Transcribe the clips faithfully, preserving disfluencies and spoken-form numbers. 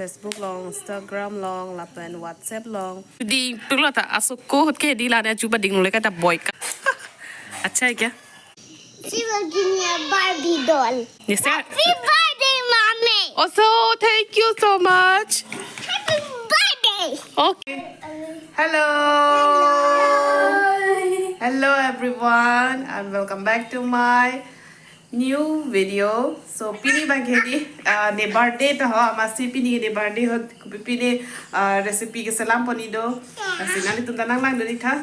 Facebook along, Instagram along, lapen WhatsApp along. Ding pilo ta aso ko hot ke di la ne chuba ding le ka ta boy ka. Acha kya? She will give me a Barbie doll. Yes, sir. Happy birthday, mommy. Also, thank you so much. Happy birthday. Okay. Hello. Hello, everyone, and welcome back to my new video. So, pini abang ke di, ah, ne birthday ta ho, amatsi pini ne birthday ho, kopi pini, ah, recipe keselam pon-i do. Lasi nanglitum ta nang lang do di tha.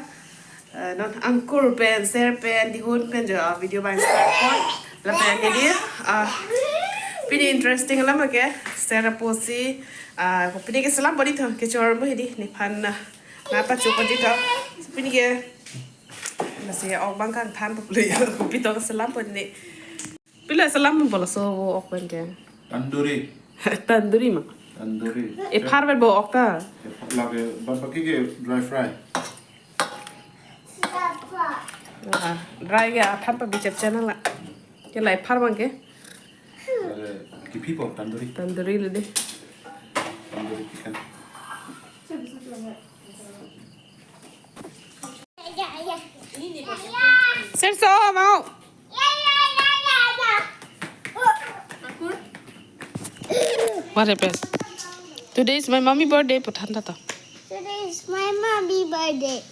Ah, non angkur pen, ser pen, dihun pen jo, ah, video abang start pon. Lapen ke di, ah, pini interesting alam ke, ser apotsi, ah, pini keselam pon-i tho, kechor mo hedi, nephan na, napa chup pon-i tho. So, pini ke, lasi ok abang kangthan puplu yo, kopi to selam pon-i. Pilo selam pon laso ok abang ke. Tandoori. Tandoori ma. Tandoori. Ephar pen bo ok ta. Ephar lake, bad baki ke dry fry. Ah, dry ke athan pa bichep channel la. Ke la ephar abang ke. Lake kiphi po tandoori. Tandoori le de. Tandoori chicken. Sir, so mau. What happened? Today is my mommy birthday, pu than tha to. Today is my mommy birthday.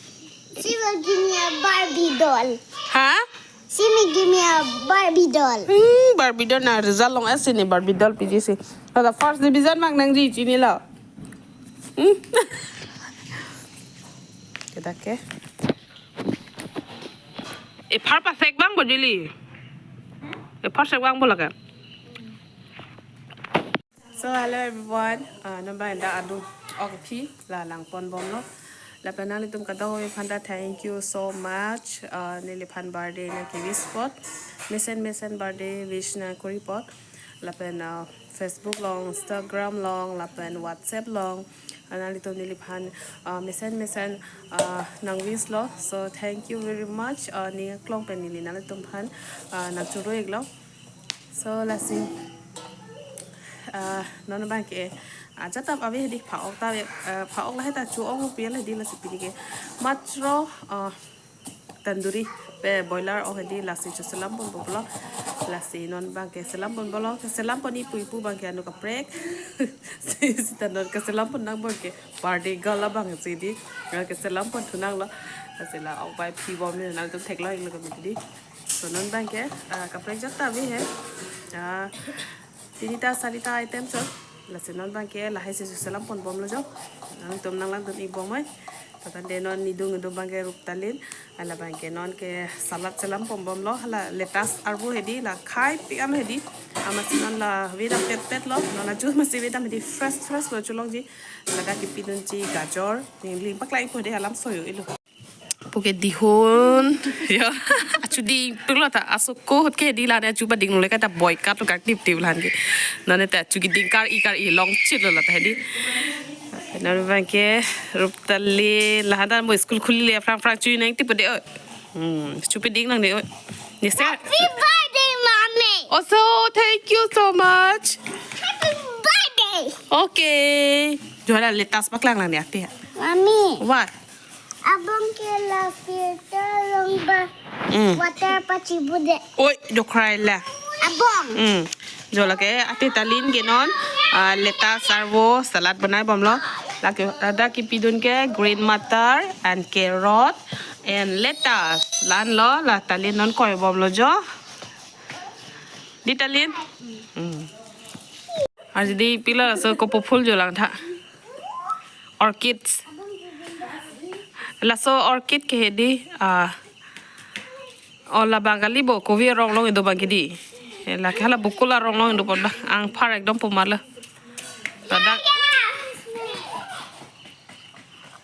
She will give me a Barbie doll. Huh? She will give me a Barbie doll. Hmm, Barbie doll na result long ase ne Barbie doll piji si. Hala first division mang nangji chinilo. Hmm. Kita ke. Ephar pasek abang bo jili. Ephar sek abang bo lake. So, hello everyone. Ah, non abang dak adung ok aphi la lang pon bomlo. Lapen nanglitum kadokave aphan ta thank you so much. Ah, neliphan birthday nangke-wish apot. Mesen mesen birthday wish nangkori apot. Lapen, ah, Facebook along, Instagram along, lapen WhatsApp along. Ah, nanglitum neliphan, ah, mesen mesen, ah, nang-wish lo. So, thank you very much. Ah, ning aklong pen neli nanglitum aphan, ah, nangchoro-iklo. So, lasi, ah, non abang ke, ah, jatap ave hedi pha-ok ta, ah, pha-ok lahai ta chu-ong pi hedi lasi pini ke. Matro, ah, tandoori pe boiler ok hedi lasi chu selam pon bomlo. Lasi non abang ke selam pon bomlo. Keselam pon-i pu ipu abang ke anu kaprek. Si, sita non keselam pon nang abang ke. Birthday girl abang si di. Keselam pon thu nanglo. Lasi la ok bai phi bom ne nangtum theklong-iklo kami di. So non abang ke, ah, kaprek jat ta ave he. Ah, tinita sarita item so. Lasi non abang ke lahai si selam pon bomlo jo. Nangtum nang lang dun-ik bom oi. Tatan de non nidung nidung abang ke Ruptalin. Hala abang ke non ke salad selam pon bomlo. Hala lettuce arvo hedi la khai pi am hedi. Amatsi non la vedam pet pet lo. Non la juice amatsi vedam hedi fresh fresh lo chulongji. Ladak kipidunji gajor. Ning ling paklang-ikpo de alam soyo ilo. Puke dihun. Ya. Achu ding pilo ta aso ko hot ke di la ne achu ba ding le ka ta boy ka to kak tip tip lan ke. Nane ta achu ke ding kar-i kar-i long chit lo la ta hedi. Non abang ke Ruptalin la hadan mo school khuli le phrang phrang chu nang tip de oi. Hmm, chu pe ding nang de oi. Ni se. Happy birthday, mommy. Also, thank you so much. Happy birthday. Okay. Juara lettuce paklang lang ni ati. Mommy. What? Abang ke la filter along ba. Mm. Water pachibu de. Oi, dokrai la. Abang. Mm. Jo lake ati Talin ke non, ah, lettuce arvo salad banai bomlo. Lake ada kipidun ke green matar and carrot and lettuce. Lan lo la Talin non koi bomlo jo. Di Talin. Mm. Aji di pilo laso kopo phul jo lang tha. Orchids. Laso orchid ke hedi, ah, o la Bengali bo kovi arong along kedo abang ke di. Lake hala bukul arong along kedo pon ba. Angphar ekdom pumala. Ladak.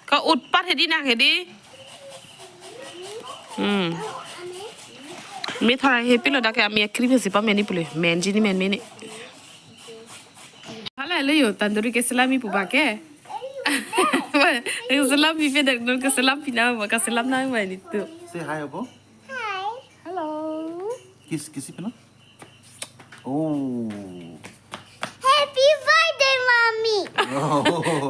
Ka utpat hedi nang hedi. Hmm. Mi thora he pilo dak ke ami cream si pa meni pule. Menji ni men meni. Hala le yo tandoori keselam-i pu abang ke. Keselam-i pe dak non keselam-i na ba keselam na ba ni tu. Say hi, Apo. Hi. Hello. Kiss, kiss, Pino. Oh. Happy birthday, mommy.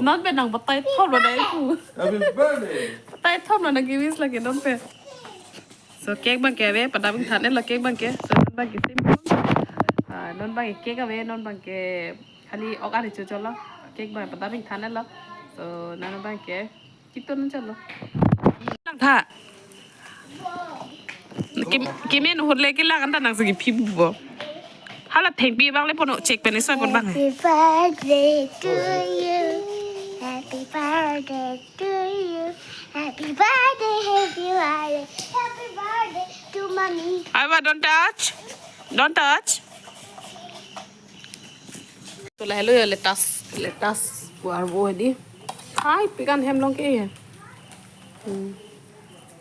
Non pen nang batai thom lo dai pu. Happy birthday. Batai thom lo nang ke-wish lagi non pen. So cake abang ke ave, pada abang than-et lo cake abang ke. So non abang ke simple. Ah, non abang ke cake ave, non abang ke khali ok ari cho cho lo. Cake abang pada abang than-et lo. So non abang ke keto non chot lo. Lang tha. Ke, kemen hurle ke lang anta nang segi phi bo. Hala thengpi abang le pono cake pen isoi pon abang. Happy birthday to you. Happy birthday to you. Happy birthday, happy birthday. Happy birthday to mommy. Aiwa, don't touch. Don't touch. To lahelo ya lettuce, lettuce pu arvo hedi. Khai pikan hem long ke ya. Hmm.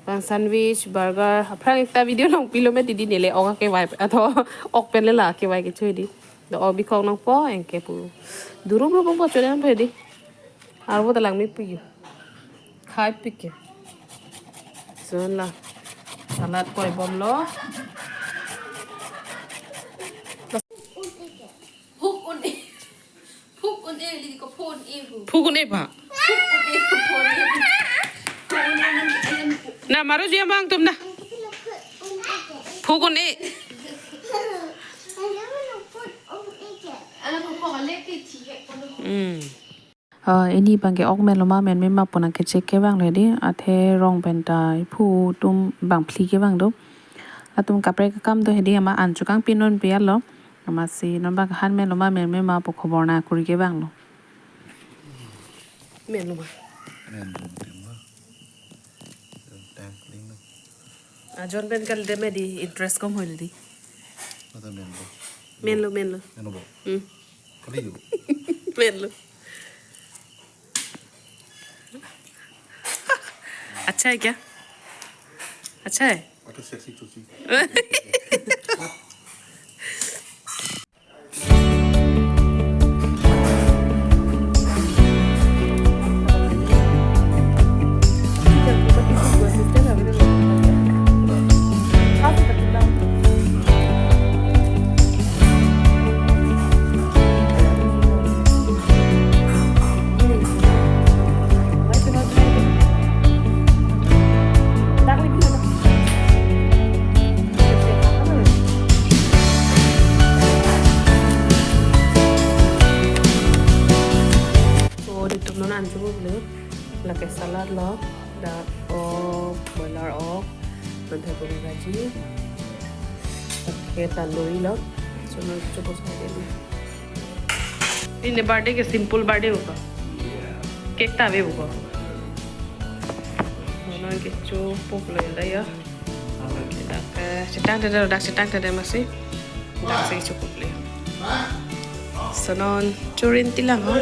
Bang sandwich, burger, aphrang ekta video nangpilo me didi neli ok kevai atho ok pen le la kevai kecho hedi. Do ok bikok nangpo anke pu. Durum rum po chole nangpo hedi. Arvo ta langme pu yu. Khai pik ke. So la salad koi bomlo. Phuk un-e. Phuk un-e, li ko phun e hu. Phuk un-e ba. Phuk un-e, phun e. Na maro jia bang tum na. Phuk un-e. Ala ko ko le ti ti he ko. Hmm. Ah, pini abang ke ok menlo ma menme ma pu nang ke-check kevang lo hedi, athe rong pen ta iphu atum bangphli kevang do. Latum kaprek akam do hedi, amat an chokangpi non pi-et lo. Amatsi non abang han menlo ma menme ma pu khobor nangkuri kevang lo. Menlo ma. Men dum tem ma. Tang kling na. Ajon pen kal dem hedi interest kom hoi hedi. Mata menlo. Menlo, menlo. Menlo bo. Hmm. Kali yu. Menlo. अच्छा है क्या? अच्छा है? What a sexy chuchi. So, ditum non anju bulu, lake salad lo, dak ok, boiler ok, banta gobi bhaji, okay, tandoori lo, so non chupo sa dei. Pini birthday ke simple birthday buka. Cake ta ave buka. Mana ke chu pok lo ya. Dak, eh, chetang tede, dak chetang tede amatsi. Dak si chu pok lo. So non churin tilang ho.